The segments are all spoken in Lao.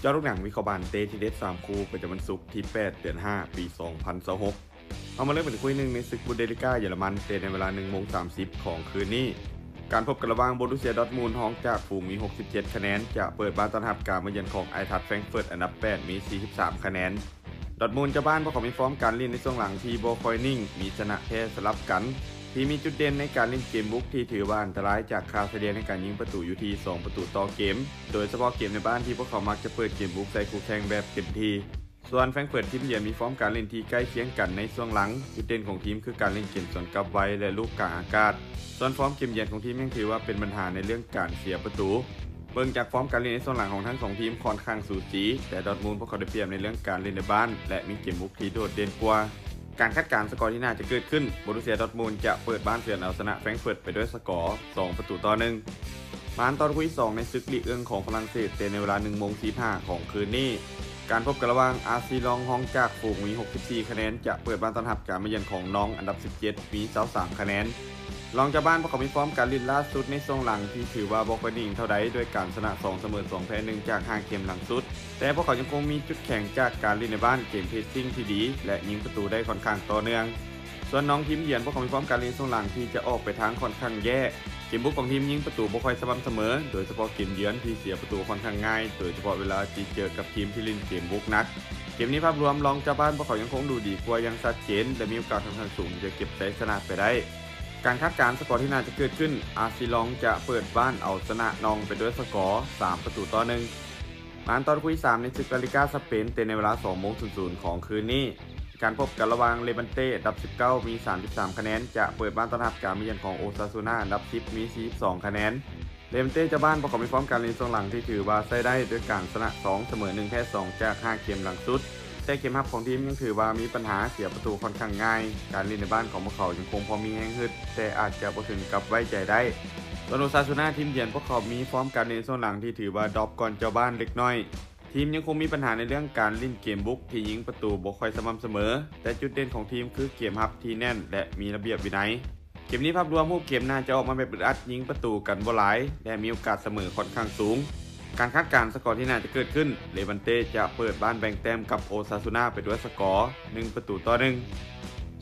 ຈາະລູກໜັງວິເຄາະບານເຕະທີ່ເດັດສາມຄູ່ ປະຈຳວັນສຸກທີແປດ ເດືອນຫ້າ ປີສອງພັນຊາວຫົກ. ເຮົາມາເລີ່ມກັນຄູ່ໜຶ່ງໃນສຶກບຸນເດລີກາເຢຍລະມັນ ເຕະໃນເວລາໜຶ່ງໂມງສາມສິບຂອງຄືນນີ້. ການພົບກັນລະຫວ່າງໂບຣູເຊຍດອດມູນ ຮອງຈາກຝູງມີຫົກສິບເຈັດຄະແນນ ຈະເປີດບ້ານຕ້ອນຮັບການມາເຢືອນຂອງໄອທຣັດແຟງເຟີດອັນດັບແປດມີສີ່ສິບສາມຄະແນນ. ດອດມູນເຈົ້າບ້ານພວກເຂົາມີຟອມການຫຼິ້ນໃນຊ່ວງຫຼັງທີ່ບໍ່ຄ່ອຍນິ່ງ, ມີຊະນະແພ້ສະຫຼັບກັນ. ທີມມີຈຸດເດັ່ນໃນການຫຼິ້ນເກມບຸກທີ່ຖືວ່າອັນຕະລາຍຈາກຄ່າສະເລ່ຍໃນການຍິງປະຕູຢູ່ທີ່ສອງປະຕູຕໍ່ເກມ, ໂດຍສະເພາະເກມໃນບ້ານທີ່ພວກເຂົາມັກຈະເປີດເກມບຸກໃສ່ຄູ່ແຂ່ງແບບເຕັມທີ່. ສ່ວນແຟງເຟີດທີມເຢືອນມີຟອມການຫຼິ້ນທີ່ໃກ້ຄຽງກັນໃນຊ່ວງຫຼັງ, ຈຸດເດັ່ນຂອງທີມຄືການຫຼິ້ນເກມສວນກັບໄວ ແລະ ລູກກາງອາກາດ. ສ່ວນຟອມເກມເຢືອນຂອງທີມຍັງຖືວ່າເປັນບັນຫາໃນເລື່ອງການເສຍປະຕູ. ເບິ່ງຈາກຟອມການຫຼິ້ນໃນຊ່ວງຫຼັງຂອງທັງສອງທີມຄ່ອນຂ້າງສູສີ, ແຕ່ດອດມູນພວກເຂົາໄດ້ປຽບໃນເລື່ອງການຫຼິ້ນໃນບ້ານ ແລະ ມີເກມບຸກທີ່ໂດດເດັ່ນກວ່າ. ການຄາດການສະກໍທີ່ໜ້າຈະເກີດຂຶ້ນ, ໂບຣູເຊຍດອດມູນຈະເປີດບ້ານເຮືອນເອົາຊະນະແຟງເຟີດໄປດ້ວຍສະກໍສອງປະຕູຕໍ່ໜຶ່ງ. ມາຕໍ່ຄູ່ທີສອງໃນສຶກລີກເອີງຂອງຝຣັ່ງເສດ ເຕະໃນເວລາໜຶ່ງໂມງສີ່ສິບຫ້າຂອງຄືນນີ້. ການພົບກັນລະຫວ່າງອາຊີລອງ ຮອງຈາກຝູງມີຫົກສິບສີ່ຄະແນນ ຈະເປີດບ້ານຕ້ອນຮັບການມາເຢືອນຂອງນອງອັນດັບສິບເຈັດມີຊາວສາມຄະແນນ. ລອງເຈົ້າບ້ານພວກເຂົາມີຟອມການຫຼິ້ນລ່າສຸດໃນຊ່ວງຫຼັງທີ່ຖືວ່າບໍ່ຄ່ອຍນິ່ງເທົ່າໃດ ດ້ວຍການຊະນະສອງ ສະເໝີສອງ ແພ້ໜຶ່ງຈາກຫ້າເກມຫຼັງສຸດ, ແຕ່ພວກເຂົາຍັງຄົງມີຈຸດແຂງຈາກການຫຼິ້ນໃນບ້ານ, ເກມເພສຊິງທີ່ດີ ແລະ ຍິງປະຕູໄດ້ຄ່ອນຂ້າງຕໍ່ເນື່ອງ. ສ່ວນນອງທີມເຢືອນພວກເຂົາມີຟອມການຫຼິ້ນຊ່ວງຫຼັງທີ່ຈະອອກໄປທາງຄ່ອນຂ້າງແຍ່. ເກມບຸກຂອງທີມຍິງປະຕູບໍ່ຄ່ອຍສະໝ່ຳສະເໝີ, ໂດຍສະເພາະເກມເຢືອນທີ່ເສຍປະຕູຄ່ອນຂ້າງງ່າຍ, ໂດຍສະເພາະເວລາທີ່ເຈີກັບທີມທີ່ຫຼິ້ນເກມບຸກໜັກ. ເກມນີ້ພາບລວມລອງເຈົ້າບ້ານພວກເຂົາຍັງຄົງດູດີກວ່າຢ່າງຊັດເຈນ ແລະ ມີໂອກາດຄ່ອນຂ້າງສູງທີ່ຈະເກັບໄຊຊະນະໄປໄດ້. ການຄາດການສະກໍທີ່ໜ້າຈະເກີດຂຶ້ນ, ອາຊີລອງຈະເປີດບ້ານເອົາຊະນະນອງໄປດ້ວຍສະກໍສາມປະຕູຕໍ່ໜຶ່ງ. ມາຕໍ່ຄູ່ທີສາມໃນສຶກລາລີກາສະເປນ ເຕະໃນເວລາສອງໂມງສູນຂອງຄືນນີ້. ການພົບກັນລະຫວ່າງເລບານເຕ ອັນດັບສິບເກົ້າມີສາມສິບສາມຄະແນນ ຈະເປີດບ້ານຕ້ອນຮັບການມາເຢືອນຂອງໂອຊາຊູນາ ອັນດັບສິບມີສີ່ສິບສອງຄະແນນ. ເລບານເຕເຈົ້າບ້ານພວກເຂົາມີຟອມການຫຼິ້ນຊ່ວງຫຼັງທີ່ຖືວ່າໃຊ້ໄດ້ ດ້ວຍການຊະນະສອງ ສະເໝີໜຶ່ງ ແພ້ສອງຈາກຫ້າເກມຫຼັງສຸດ, ແຕ່ເກມຮັບຂອງທີມຍັງຖືວ່າມີບັນຫາເສຍປະຕູຄ່ອນຂ້າງງ່າຍ. ການຫຼິ້ນໃນບ້ານຂອງພວກເຂົາຍັງຄົງພໍມີແຮງຮຶດ, ແຕ່ອາດຈະບໍ່ເຖິງກັບໄວ້ໃຈໄດ້. ສ່ວນໂອຊາຊູນາ ທີມເຢືອນພວກເຂົາມີຟອມການຫຼິ້ນຊ່ວງຫຼັງທີ່ຖືວ່າດຣອບກ່ອນເຈົ້າບ້ານເລັກນ້ອຍ. ທີມຍັງຄົງມີບັນຫາໃນເລື່ອງການຫຼິ້ນເກມບຸກທີ່ຍິງປະຕູບໍ່ຄ່ອຍສະໝ່ຳສະເໝີ, ແຕ່ຈຸດເດັ່ນຂອງທີມຄືເກມຮັບທີ່ແໜ້ນ ແລະ ມີລະບຽບວິໄນ. ເກມນີ້ພາບລວມຮູບເກມໜ້າຈະອອກມາແບບອຶດອັດ, ຍິງປະຕູກັນບໍ່ຫຼາຍ ແລະ ມີໂອກາດສະເໝີຄ່ອນຂ້າງສູງ. ການຄາດການສະກໍທີ່ໜ້າຈະເກີດຂຶ້ນ, ເລບານເຕຈະເປີດບ້ານແບ່ງແຕ້ມກັບໂອຊາຊູນາໄປດ້ວຍສະກໍໜຶ່ງປະຕູຕໍ່ໜຶ່ງ.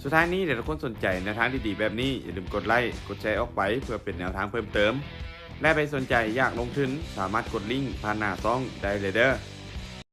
ສຸດທ້າຍນີ້ ຖ້າທຸກຄົນສົນໃຈແນວທາງດີໆແບບນີ້, ຢ່າລືມກົດໄລ້, ກົດແຊອອກໄປ ເພື່ອເປັນແນວທາງເພີ່ມເຕີມ ແລະ ໃຜສົນໃຈຢາກລົງທຶນ ສາມາດກົດລິ້ງຜ່ານໜ້າຊ່ອງໄດ້ເລີຍເດີ້.